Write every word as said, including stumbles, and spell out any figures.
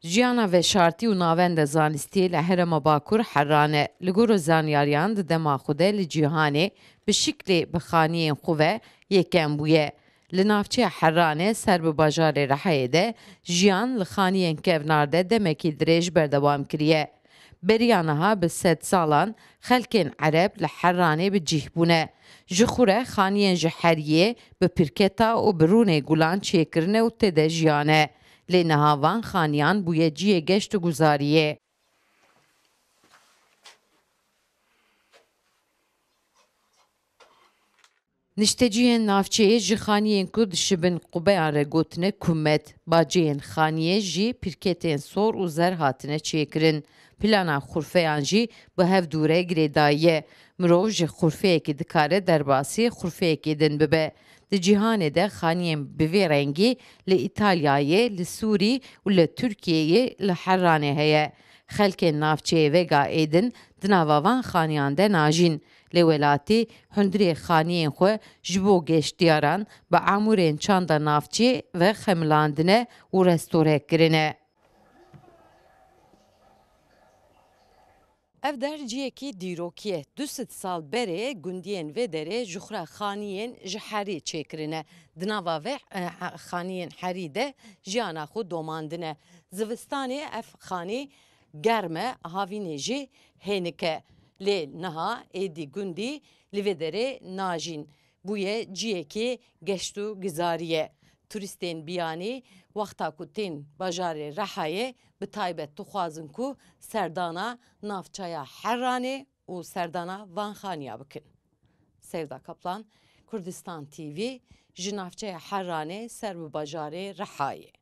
Jiyana veşartî û navenda zanistiyê li Herêma Bakur Heran e. Li goro zanyariyan di dema xwe de li cîhanê bi şiklê bi xaniyên xwe ve yekem bûye. Li navçeya Heranê ser bi bajarê Rihayê de jiyan li xaniyên kevnar de demekî dirêj berdewam kiriye. Beriya niha bi sedsalan xelkên Ereb li Heranê bi cih bûne. Ji xwe re xaniyên ji heriyê bi pirketa û bi rûnê gulan çêkirine û tê de jiyane. Lê niha van xaniyan bûye cihê geşt û guzariyê. Nişteciyên navçeyê ji xaniyên ku dişibin qubeyan re gotine kumet. Baceyên xaniyê jî pirketên sor û zer hatine çêkirin. Plana xurfeyan jî bi hev dû re girêdayî ye. Mirov ji xurfeyekê dikare derbasî xurfeyekê din bibe. Di cîhanê de xaniyên bi vê rengî li Îtalyayê, li Sûrî û li Tirkiyeyê li Heranê heye. Xelkên navçeyê vega êdin di nava van xaniyan de najîn. Lê welatî hundirê xaniyên xwe ji bo geştiyaran bi amûrên çanda navçî ve xemilandine û restore kirine. Ev der ciyekî dîrokî ye. Du sed sal berê gundiyên vê derê ji xwe re xaniyên ji herî çêkirine. Di nava vê, e, xaniyên herî de jiyana xwe domandine. Zivistanê ev xanî germ e, havînê jî hênik e. Lê niha êdî gundî li vê derê najîn. Bûye ciyekî geşt û gizariyê. Turîstên biyanî wexta ku tên bajarê Rihayê bi taybet dixwazin ku serdana navçeya Heranê û serdana van xaniya bikin. Sevda Kaplan, Kurdistan T V, ji navçeya Heranê ser bi bajarê Rihayê.